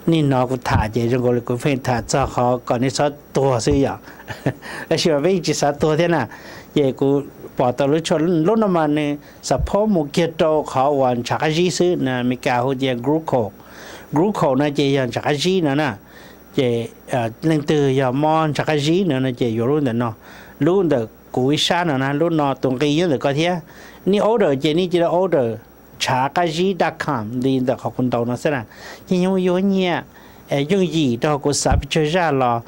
Nej hnov kuv tham ces zoo nkaus li kuv pheej tham txog qhov kom nej txhob tuag xwb yom. Tab sis mas peb yeej tsis xav tuag thiab na. Ces kuv pom tau lub tshuaj, lub no mas nws xav phob mus kiag rau qhov uas ntshav qab zib xwb na, Meskas hu tias glucose. Glucose no ces yog ntshav qab zib no na. Ces leej twg yog mob ntshav qab zib no no ces yuav lub ntawm no, lub ntawm kuv ib sab no na, lub no tus nqi nyob ntawm koj thiab. Nej order ces nej cia li order ntshav qab zib dot com li ntawm qhov kuv ntaus no xwb na. Ces yog yuav nyiaj yooj yim rau kuv xav pes tsawg zaj los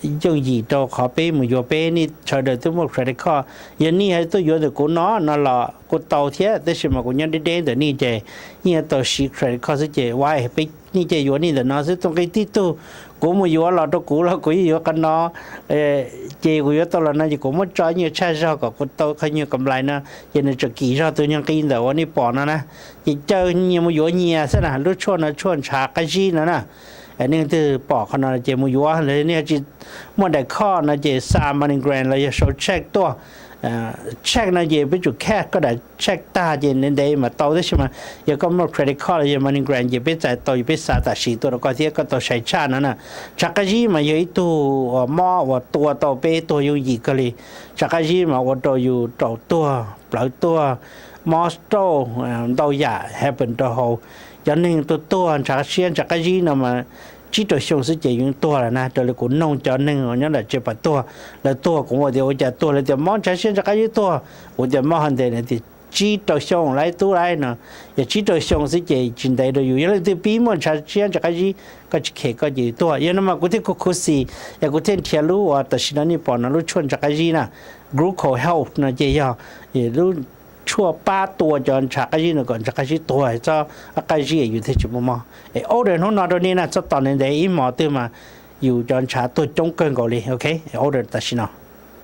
yooj yim rau qhov peb mus yuav peb, nej sawv daws twb muaj credit card. Yog nej tuaj yuav ntawm kuv no no los kuj tau thiab, tab sis mas kuv nyob deb deb ntawm nej ces yeej yuav tau siv credit card xwb ces ua peb nej cia yuav nej ntawm no xwb. Tus nqi tib tug kuv mus yuav los rau kuv los kuv yeej yuav qhov no. Ces kuv yuav tau los no ces kuv muab tso ib nyuag tshaj zog kom kuv tau qhov nyuag kam nplais no, ces nws tseem kim zog tus nyuag nqi ntawm uas nej pom no na. Ces caw nyias mus yuav nyias xwb na, lub tshuaj no tshuaj ntshav qab zib no na. Nej twg pom qhov no ces mus yuav, nej tsis muaj daim khoj no ces xa MoneyGram los yog sau check tuaj. Check no ces peb tsum cash, koj daim check tag ces ntev ntev mas tau, tab sis mas yog koj muaj credit card los yog MoneyGram ces peb txais tau, peb xa tam sim tuaj rau koj thiab koj tau sai tshaj no na. Ntshav qab zib mas yog ib tug mob uas tua tau peb tuag yooj yim kawg li. Ntshav qab zib mas ua rau yus raum tuag, plawv tuag, mob stroke, ntau yam happen rau hauv. Cov neeg tuag tuag ntshav siab ntshav qab zib no mas tsib rau xyoo xwb ces yeej tuag lawm na. Raws li kuv noog cov neeg nyob nram tsev pam tuag, lawv tuag kuv ua tias ua cas tuag, lawv tias mob ntshav siab ntshav qab zib tuag. Kuv tias mob hov ntes, lawv tias tsib rau xyoo lawm tub lawm no. Yog tsib rau xyoo xwb ces tsis ntev rau yus. Yog leej twg pib muaj ntshav siab ntshav qab zib, koj tsis khem koj ces tuag. Yog no mas kuv thiaj khuv khuv xim, yog kuv thiaj nrhiav lub uas tam sim no nej pom no lub tshuaj ntshav qab zib na, Glucose Health no ces yog lub tshuaj pab tua cov ntshav qab zib no kom ntshav qab zib tuag, txhob qab zib yus thiaj tsis muaj mob. Es order hnub no rau nej na, txhob tos ntev ntev, ib hmos twg mas yus cov ntshav tuag coob kawg nkaus li. Ok, order tam sim no.